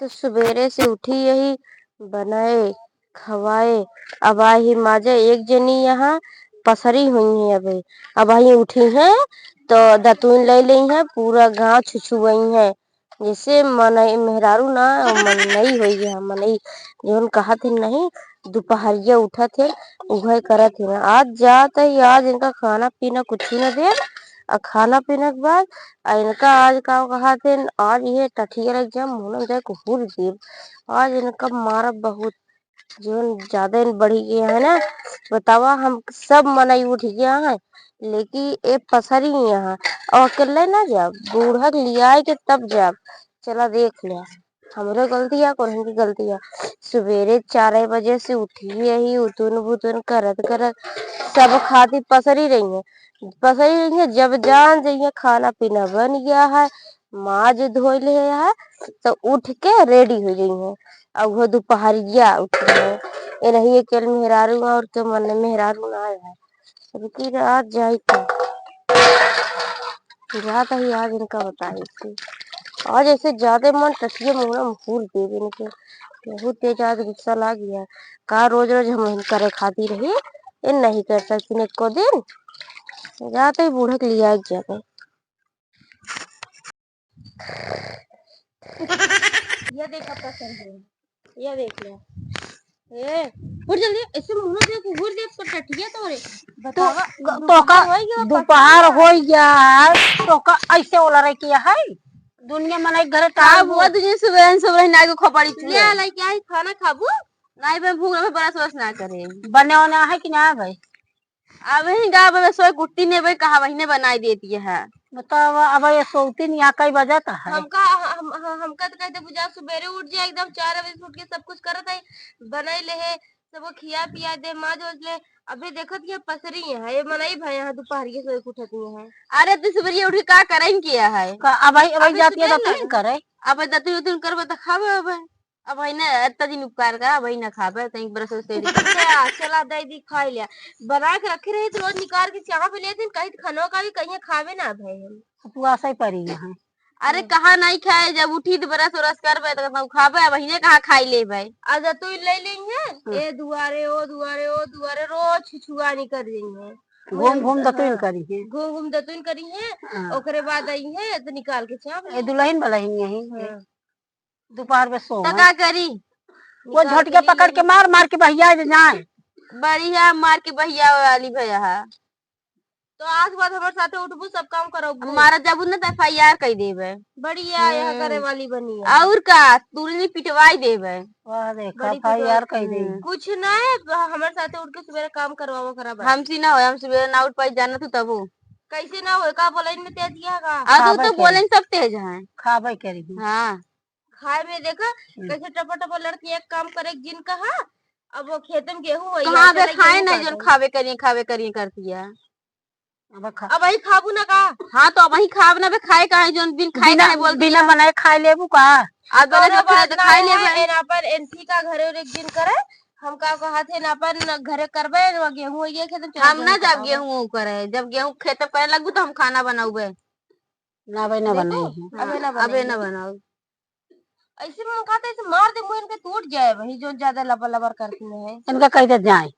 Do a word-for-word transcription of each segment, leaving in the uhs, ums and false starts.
तो सुबेरे से उठी यही बनाए, खवाए, अब आही माजे एक जनी यहाँ पसरी हुई है। अबे, अब आही उठी हैं तो दतुन ले ली हैं, पूरा गाँव छुछुआई हैं। जैसे मनई, मेहरारू ना, मनई होई है, मनई। जौन कहत है नहीं, दुपहरिया उठत है, उहे करत है। आज जात है, आज इनका खाना पीना कुछ न दे, आ खाना पीना के बाद, आ इनका आज का कहत है, आज ये टठिया लग जा, मुँह में जाके हुर देब। आज इनका मारब बहुत, जौन ज्यादा बढ़ी गया है ना, बतावा, हम सब मनई उठ गया है, लेकिन ए पसरी यहाँ, और अकेले ना जाब, बूढ़ा के लियाए के तब जाब। चला देख लिया, हमरे गलतिया, कोरहन की गलतिया। सुबेरे चार बजे से उठी यही, उतुन बुतुन करत करत सब खाती पसरी रही है, पसरी रही है। जब जान जइए खाना पीना बन गया है, माज धोइले है, तो उठ के रेडी हो गई है। अब वो दुपहरिया उठी है, ए नहीं अकेल मेहरारू और के मन मेहरारू ना है। रुकी रे, आज जाई तो जात ही, आज इनका बताई थी। आज ऐसे ज्यादा मन टटिए मुंह में घूर दे देने के, बहुत तेज आज गुस्सा लाग गया। का रोज रोज हम करे खाती रही, ये नहीं कर सकती एको दिन। जाते ही बूढ़ा के लिया जाते। ये देख, अब का कर रहे हैं। ये देख ले। ए, उठ जल्दी, ऐसे मुंह देख, घूर दे, तो टटिया तो रे। तो बतावा, ग-, दोपहर तो का होई गया, दोपहर पसंद होई गया, तो का ऐसे ओला रहे किया है? दुनिया मनई घरे का टाल हुआ, हो। दुनिया सुबह सुबह ना के खोपड़ी ले चुए। लाई क्या है, खाना खाबू? नहीं, मैं भूख लगे, बड़ा सोच ना करे। बने होना है कि ना भाई? अब वही गाँव में सोए कुट्टी ने भाई कहा वही ने बनाई देती है। बतावा, अब ये सोती नहीं, यहाँ कई बजे का है? हमका, हम, हम, हमका तो कहते बुझा सुबेरे उठ जाए, एकदम चार बजे से उठ के सब कुछ करत है, बनाई ले है, सबको खिया पिया दे, माज ओज ले। अबे देखत ये पसरी है, ये मनई भाई यहाँ दोपहर के सोए के उठत नहीं है। अरे तो सुबेरे उठ के का करें किया है? का, अब भाई, अब भाई अबे जाती है सुबेरे तो ना। करे। अब दतुन उतुन करबे तो खाबे अब। अब भाई ना इतना दिन उपकार का, अब भाई ना खाबे, तो एक बरस से अच्छा, चला दे दी, खा लिया। बना के रखे रही तो रोज निकाल के चाह पे लेते हैं, कहीं तो खानो का भी कहीं खावे ना भाई हम। उपवास ही पड़ी यहाँ। अरे हम्म। कहाँ नहीं खाए, जब उठी तो ब्रश व्रश करबे तो कहता हूँ खाबे, अब इन्हें कहाँ खाई ले भाई। आ दतुन ले लेंगे, हम्म। ए दुआरे, ओ दुआरे, ओ दुआरे, रोज छुछुआ नहीं कर देंगे। घूम घूम दतुन हाँ। करी है। घूम घूम दतुन करी है, हाँ। ओकरे बाद आई है तो निकाल के चाप ए ले। दुल्हन वाला ही यही है। हाँ। दोपहर में सो तो हैं। का करी? वो निकाल झटके के पकड़ ले। के मार मार के बहिया दे जाए। बढ़िया मार के बहिया वाली भैया है। तो आज के बाद हमारे साथे उठबू, सब काम करबू। हमारा जब ना तो एफ आई आर कर देबे। बढ़िया, यहाँ हम्म। करे वाली बनी है। और का, तुरनी पिटवाई देबे। वाह, देखा, बड़ी एफ आई आर कर दे। हम्म। कुछ ना है, हमारे साथे उठ के सुबह काम करवावा करा बस। हमसे ना हो, हम सुबह ना उठ पाई, जाना तू तबो। कैसे ना हो, का बोले इनमें तेज किया का? आ, तू खाबे तो करी। बोले सब तेज हैं। खाबे करी। हाँ। खाए में देखा, हम्म। कैसे टपा टपा लड़की एक काम करे, जिन कहा, अब वो खेत में गेहूं होई कहाँ है, बे चला खाए गेहूं नहीं, काटे। जोन खावे करिए, खावे करिए करती है। अब खा। अब वही खाबू ना का? हाँ, तो अब वही खाब ना बे, खाए का है, जोन बिन खाए बिना, का है बोल बिना दिया। बनाए खाए लेबू का? अब बोले कौनो जो खाए बात तो ना खाए है, लेबे। एना पर एनसी का घरे उरे एक दिन करे, हम का कहत है ना अपन घरे करबे, ना गेहूं होई है खेत में, चला हम गेहूं ना जब कटावे। गेहूं करे, जब गेहूं खेत में करे लगबू तो हम खाना बनाऊबे। ना बे, ना देखो, बनाई है। अबे ना हाँ, अबे बनाई ना है। बनाओ। ऐसे में कहते ऐसे मार दे, मुंह इनके टूट जाए, वही जो ज्यादा लबर लबर करती है। इनका कह दे जाए,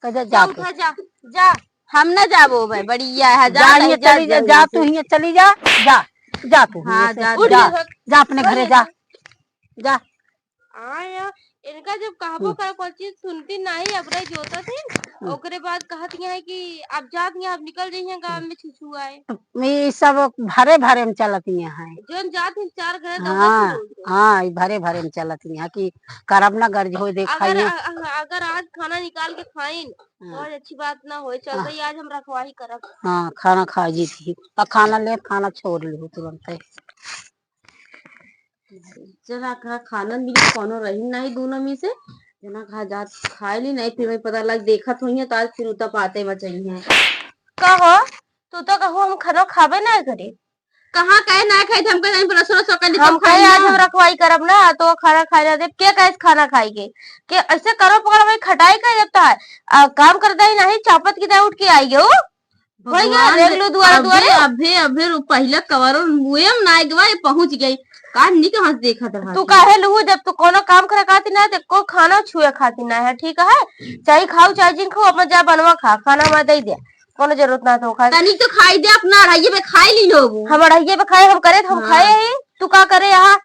कह दे जा जा तू। उठा, जा, जा। हम ना जाबो भाई, बढ़िया है, जा जा, तू, हियां जा, चली जा, जा, जा, जा तू, हियां चली जा, जा, जा तू, हाँ, हियां से, जा तू। उठ जा, जा। जा अपने घरे जा, जा। हाँ यार, इनका जब कहबो हम्म। करे कोई चीज सुनती नहीं, अब रही जोता थी, हम्म। ओकरे बाद कहत यहाँ है कि अब जात यहाँ, अब निकल जाइए गाँव में छुछुआए। ये सब भरे भरे में चलत यहाँ है। जोन जात ही चार घरे दौड़त हाँ, ही रोज रोज। हाँ, ये भरे भरे में चलत यहाँ कि करब ना गर्ज होए, देखा अगर, यहाँ। अ-, अ-, अगर आज खाना निकाल के खाइन, हाँ। बहुत अच्छी बात ना होए, चल हाँ। रही आज हम रखवाही करब। हाँ, खाना खा जी थी, और खाना ले, खाना छोड़ ली तुरंत है। जना कहा खाना मिली, कौनो रही नहीं दोनों में से। जना कहा जात खाए ली नहीं, फिर मैं पता लग देखत हुई है, तो आज फिर उतप आते बचाई है। का हो? तू तो कहू हम खाना खाबे ना करे। कहाँ कहे ना खाई, हम कहे नहीं, रसोई रसोई कर ली, हम तब खाई कहे आज ना। हम रखवाई करब ना, तो खाना खाए ना देब। के कहे खाना खाई के? के ऐसे करो पकड़ भाई, खटाई कर देता है। आ, काम करता ही नहीं, चापत की तरह उठ के आई गयो। भैया, भगवान देख लो दुआरे, अबे, दुआरे। अबे, अबे रो, पहिले कवरो मुएम ना गवा, ये पहुंच गई। का निक हाथ देखत रहा तू। काहे लुहू, जब तू कोनो काम करे खातिर ना, ते को खाना छुए खातिर ना है, ठीक है? चाहे खाऊ, चाहे जिन खाऊ, अपन जा बनवा खा, खाना हमारा दे दे, कोनो जरूरत ना तो खाए। तनिक तो खाई दे, अपना अढ़ाइये पे खाई ली लोग। हम अढ़ाइये पे खाए, हम करे, हम हाँ। खाए ही, तू का करे यहाँ?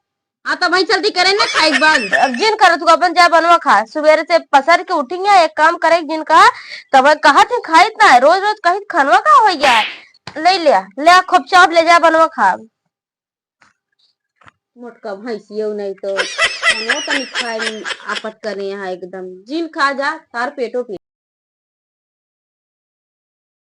हाँ, तो वही चलती करे ना खाए के बाद। अब जिन कर, तू अपन जा बनवा खा, सुबेरे से पसर के उठेंगे, एक काम करे जिन कहा, तब कहत है खाइत ना है, रोज रोज कहित खानवा का हो गया है, ले ले, ले खूब चाप ले जा बनवा खा। मोटका भैंसियो नहीं तो, खानो तनी खाए में आपत करे यहाँ एकदम। जिन खा जा, तार पेटो पे।